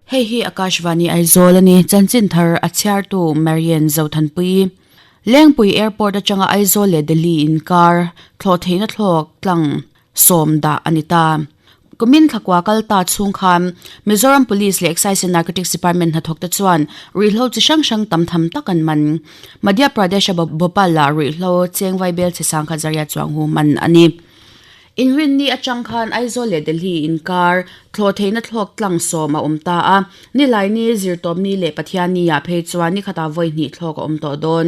Hei hi Akashvani Aizawl a ni, chanchin thar a chhiartu Marian Zothanpuii. Lengpui Airport atanga Aizawl leh Delhi inkar thlawh theihna thlawk tlang sawm dah a ni ta. Kumin thlakua kal ta chhung khan Mizoram Police leh Excise and Narcotics Department hnathawkte chuan ruihhlo chi hrang hrang tam tham tak an man. Madhya Pradesh-a Bhopal-ah ruihhlo cheng vaibel chhe sangkhat zariat chuang hu man a ni. Inrinni atang khan Aizawl leh Delhi inkar thlawh theihna thlawk tlang sawm a awm ta a, Nilaini, Zirtawpni leh Pathianni-ah phei chuan ni khatah vawi hnih thlawk a awm tawh dawn.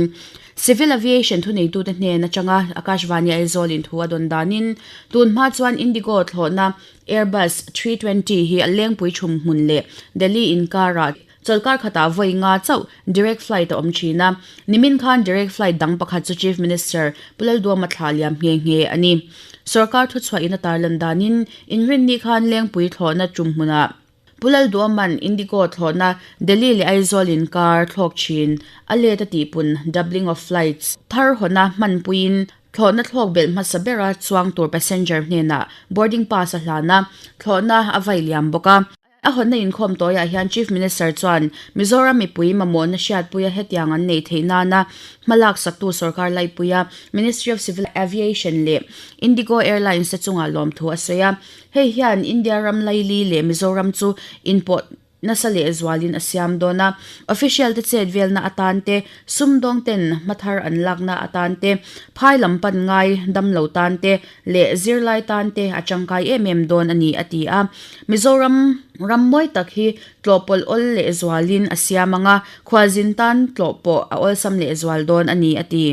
Civil Aviation thuneitute hnen atanga Akashvani Aizawl in thu a dawn danin tun hma chuan Indigo thlawhna Airbus 320 hi a lengpui thum hmun leh Delhi inkarah Chawlhkar khatah vawi nga chauh direct flight a awm thin a, nimin khan direct flight dang pakhat chu Chief Minister Pu Lalduama thlah liam nghe nghe a ni. Sorkar thuchhuahin a tarlan danin Inrinni khan Lengpui thlawhna tum hmunah Pu Lalduaman Indigo thlawhna Delhi leh Aizawl inkar thlawk thin a let a tihpun, doubling of flights, thar hawna hmanpuiin thlawhna thlawk belh hmasa bera chuang tur passenger hnenah boarding pass a hlan a, thlawhna a vai liam bawk a. A hawnna inkhawm tawiah hian Chief Minister chuan Mizoram mipui mamawhna hriatpuia hetiang an neih theih nana hmalak saktu sawrkar laipuia Ministry of Civil Aviation leh Indigo Airlines te chungah lawmthu a sawi a. Hei hian India ram laili leh Mizoram chu inpawh nasa lehzualin a siam dawn a. Official te chet velna atan te, sumdawng ten hmathar an lakna atan te, phai lam pan ngai damlo tan te, leh zirlai tan te a tangkai em em dawn a ni a ti a. Mizoram ram mawi tak hi tlawhpawlh awl lehzualin a siam ang a, khualzin tan tlawh pawh a awlsam lehzual dawn a ni a ti.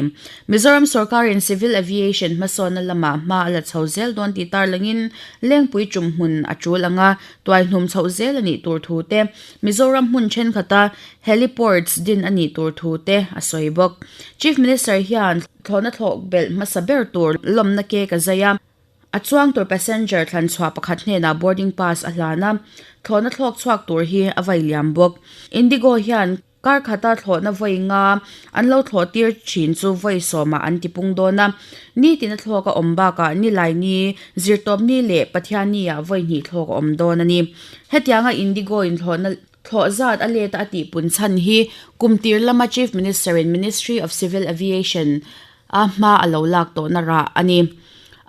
Mizoram sorkarin Civil Aviation hmasawnna lamah hma a la chho zel dawn tih tarlangin Lengpui tum hmun a tul ang a, tuaihnum chhoh zel a nih tur thu te, Mizoram hmun thenkhat-a Heliports din a nih tur thu te a sawi bawk. Chief Minister hian Thlawhna thlawh belh hmasa ber tur lawmna cake a zai a, a chuang tur passenger thlan chhuah pakhat hnenah boarding pass a hlan a, thlawhna thlawk chhuak tur hi a vai liam bawk. Indigo hian kar khata thlawhna vawi nga an lo thlawh tir thin chu vawi sawmah an ti pung dawn a, nitin a thlawk a awm bakah Nilaini, Zirtawpni leh Pathianni-ah vawi hnih thlawk a awm dawn a ni. Hetianga Indigo in thlawhna Thlawh zat a let a tihpun chhan hi kum tir lama Chief Minister in Ministry of Civil Aviation a hma a lo lak tawhna rah a ni.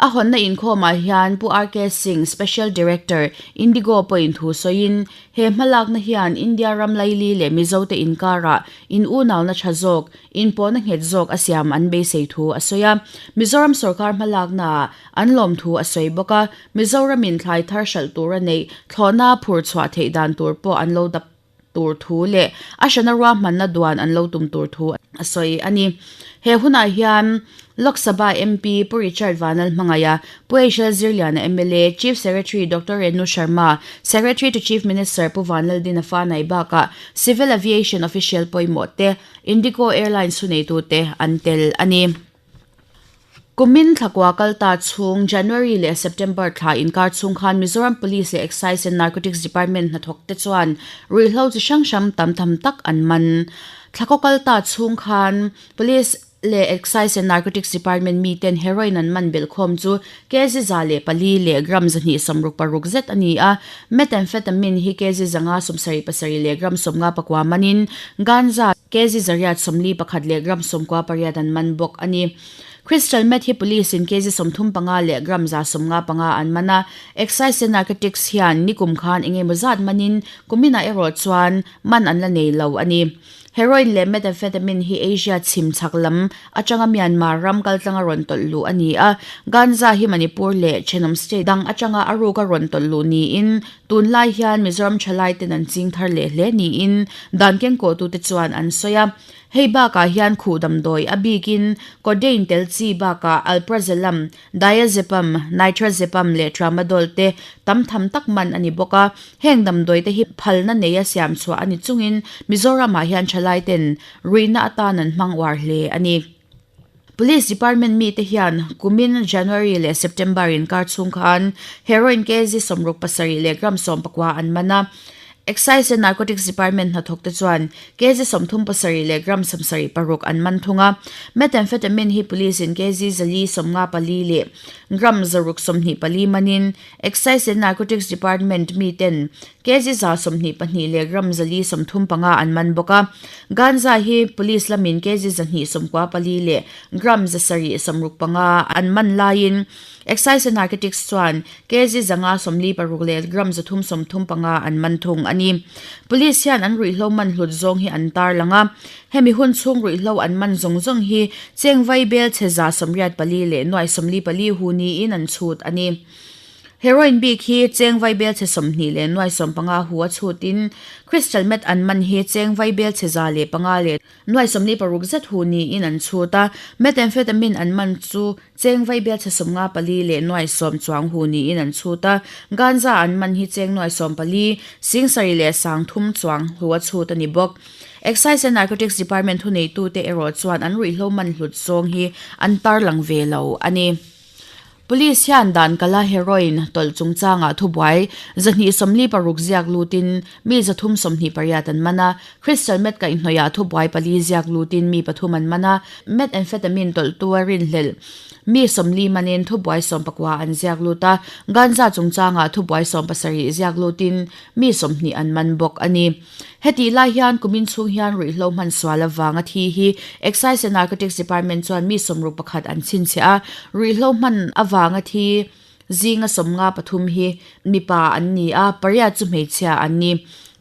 A hawnna inkhawmah hian Pu RK Singh, Special Director, Indigo pawhin thu sawiin, he hmalakna hian India ram laili leh Mizote inkarah in unauna tha zawk, inpawhna nghet zawk a siam an beisei thu a sawi a. Mizoram sorkar hmalaknaah an lawm thu a sawi bawk a. Mizoramin thlai thar hralh tur a neih thlawhna phur chhuah theih dan tur pawh an lo dap tur thu leh a hrana ruahmanna duan an lo tum tur thu a sawi a ni. He hunah hian Lok Sabha MP Pu Richard Vanal Hmangaia, Pu Eishel Zirliana mla, Chief Secretary Doctor Renu Sharma, Secretary to Chief Minister Pu Vanlaldina Fanai bakah Civil Aviation Official pawimawh te, Indigo Airlines thuneitute an tel a ni. Kumin thlakua kal ta chhung January leh September thla inkar chhung khan Mizoram Police leh Excise and Narcotics Department hnathawk te chuan ruihhlo chi hrang hrang tam tham tak an man. Thlakaw kal ta chhung khan Police leh Excise and Narcotics Department miten heroin an man belhkhawm chu kg 104 leh gram 266 zet a ni a, methamphetamine hi kg 577 leh gram 59 manin ganja kg 841 leh gram 98 an man bawk a ni. Crystal meth hi police in kg 35 leh gram 155 an man a, Excise and Narcotics hian nikum khan eng emaw zat manin kuminah erawh chuan man an la nei lo a ni. Heroin leh methamphetamine hi Asia chhim chhak lam atanga Myanmar ram kaltlanga rawn tawlh luh a ni a, Ganja hi Manipur leh thenawm state dang atanga a ruka rawn tawlh luh niin tunlai hian Mizoram thalaiten an ching thar leh hle niin dan kengkawhtute chuan an sawi a. Hei bakah hian khuh damdawi a bikin codeine tel chi bakah alprazolam, Diazepam, Nitrazepam leh Tramadol te tam tham tak man a ni bawk a. Heng damdawi te hi phalna neia siam chhuah a ni chungin Mizoramah hian thalai ten ruihna atan an hmang uar hle a ni. Police Department mite hian kumin January leh September inkar chhung khan Heroin kg 67 leh gram 14 an man a. Excise and Narcotics Department hnathawkte chuan kg 37 leh gram 76 an man thung a. Methamphetamine hi police-in kg 454 leh gram 624 manin Excise and Narcotics Department miten kg 122 leh gram 435 an man bawk a. Ganja hi police lamin kg 294 leh gram 765 an man laiin Excise and Narcotics chuan kg 546 leh gram 335 an man thung a ni. Police hian an ruihhlo man hlut zawng hi an tarlang a, hemi hun chhung ruihhlo an man zawng zawng hi cheng vai bel chhe 84 leh nuai 44 hu niin an chhut a ni. Heroin bik hi cheng vai bel chhe 20 leh nuai 15 hu a chhutin crystal meth an man hi cheng vai bel chhe 105 leh nuai 46 zet hu niin an chhut a, methamphetamine an man chu Cheng vai bialchhe 54 leh nuai 10 chuang hu niin an chhut a, ganja an man hi cheng nuai 14, 70 leh 30 chuang hu a chhut a ni bawk. Excise and Narcotics Department thuneitute erawh chuan an ruihhlo man hlut zawng hi an tarlang ve lo a ni. Police hian dan kala heroin tawlh chungchangah thubuai 246 ziak lutin mi 328 an man a, Crystal meth kaihhnawihah thubuai pali ziak lutin mi pathum an man a, methamphetamine tawlhtu a rinhlelh mi 40 manin thubuai 19 an ziak lut a, ganja chungchangah thubuai 17 ziak lutin mi 20 an man bawk a ni. Hetih lai hian kumin chhung hian ruihhlo hman sual avanga thi hi Excise and Narcotics Department chuan mi 61 an chhinchhiah a, ruihhlo hman avanga thi Zinga 53 hi mipa an ni a, pariat chu hmeichhia an ni.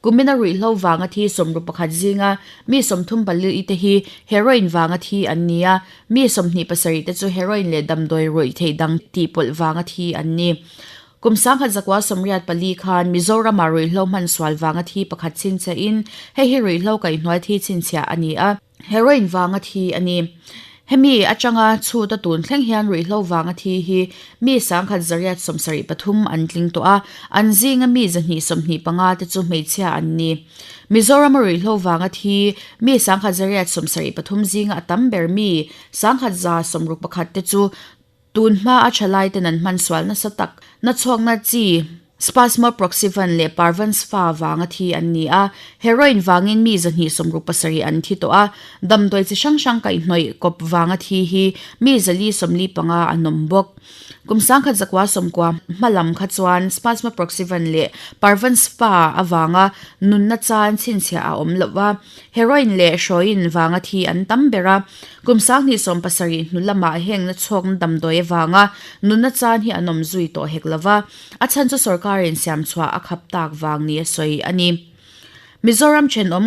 Kumina ruihhlo vanga thi 61 zinga mi 34 te hi heroin vanga thi an ni a, mi 27 te chu heroin leh damdawi rawih theih dang tihpawlh vanga thi an ni. Kum 1984 khan Mizorama ruihhlo hman sual vanga thi pakhat chhinchhiahin hei hi ruihhlo kaihhnuai thi chhinchhiah a ni a. Heroin vanga thi a ni. Hemi atanga chhuta tun thleng hian ruihhlo vanga thi hi mi 1173 an tling tawh a, an zinga mi 225 te chu hmeichhia an ni. Mizorama ruihhlo vanga thi mi 1173 zinga a tam ber mi 1161 te chu Tun hma a thalai ten an hman sual nasa tak na chhuakna chi Spasmoproxyvan leh Parvansfa vanga thi an ni a, heroin vangin mi 267 an thi tawh a, damdawi chi hrang hrang kaihhnawih kawp vanga thi hi mi 445 an awm bawk. Kum 1990 hma lam kha chuan Spasmoproxyvan leh Parvansfa avanga nunna chan chhinchhiah a awm loh a, Heroin leh hrawiin vanga thi an tam ber a, kum 2070 hnu lamah heng na chhawkna damdawi avanga nunna chan hi an awm zui tawh hek lo va, a chhan chu sorkarin siam chhuah a khap tak vang ni a sawi a ni. Mizoram thenawm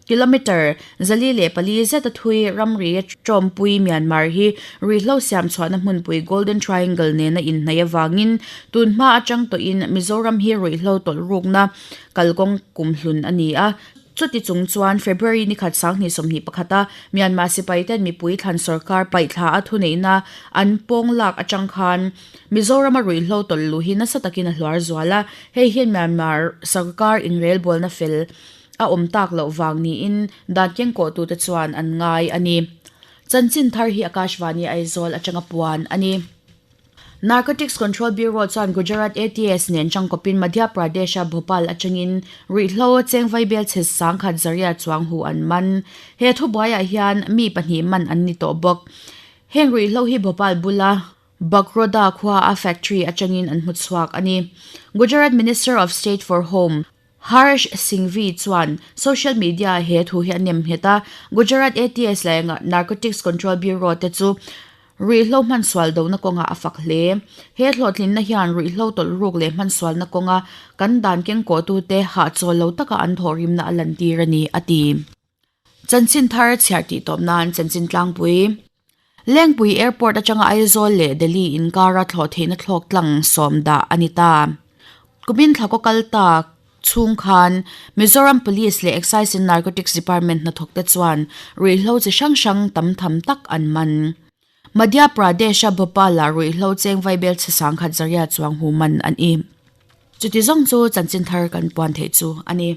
kilometre 404 zeta thui ramri tawmpui Myanmar hi ruihhlo siam chhuahna hmunpui Golden Triangle nena inhnaih avangin tun hma atang tawhin Mizoram hi ruihhlo tawlh rukna kalkawng kumhlun a ni a, Chuti chung chuan February ni khat 2021 a Myanmar sipai ten mipui thlan sorkar paihthla a thuneihna an pawng lak atang khan Mizoram a ruihhlo tawlh luh hi nasa takin a hluar zual a, hei hian Myanmar sorkar inrelbawlna fel a awm tak loh vang niin dan kengkawhtute chuan an ngai a ni. Chanchin thar hi Akashvani Aizawl atanga puan a ni. Narcotics Control Bureau chuan Gujarat ATS nen tangkawpin Madhya Pradesh-a Bhopal atangin ruihhlo cheng vaibel chhe 10,000 zaria chuang hu an man. He thubuaiah hian mi pahnih man an ni tawh bawk. Heng ruihhlo hi Bhopal bula Bagroda khua a factory atangin an hmu chhuak a ni. Gujarat Minister of State for Home, Harsh Singhvi chuan social media-ah he thu hi a nem nghet a, Gujarat ATS leh Narcotics Control Bureau te chu ruihhlo hmansual dona kawngah a fak hle. He hlawhtlinna hian ruihhlo tawlh ruk leh hmansualna kawnga kan dan kengkawhtute hahchawl lo taka an thawhrimna a lantir a ni, a ti. Chanchin thar chhiar tih tawp nan chanchin tlangpui. Lengpui Airport atanga Aizawl leh Delhi inkara thlawh theihna thlawk tlang sawm dah a ni ta. Kumin thla kaw kal tak chhung khan Mizoram Police leh Excise and Narcotics Department hnathawkte chuan ruihhlo chi hrang hrang tam tham tak an man. Madhya Pradesh-a Bhopal-ah ruihhlo cheng vaibel chhe 10,000 zaria chuang hu man a ni. Chuti zawng chu chanchin thar kan puan theih chu a ni.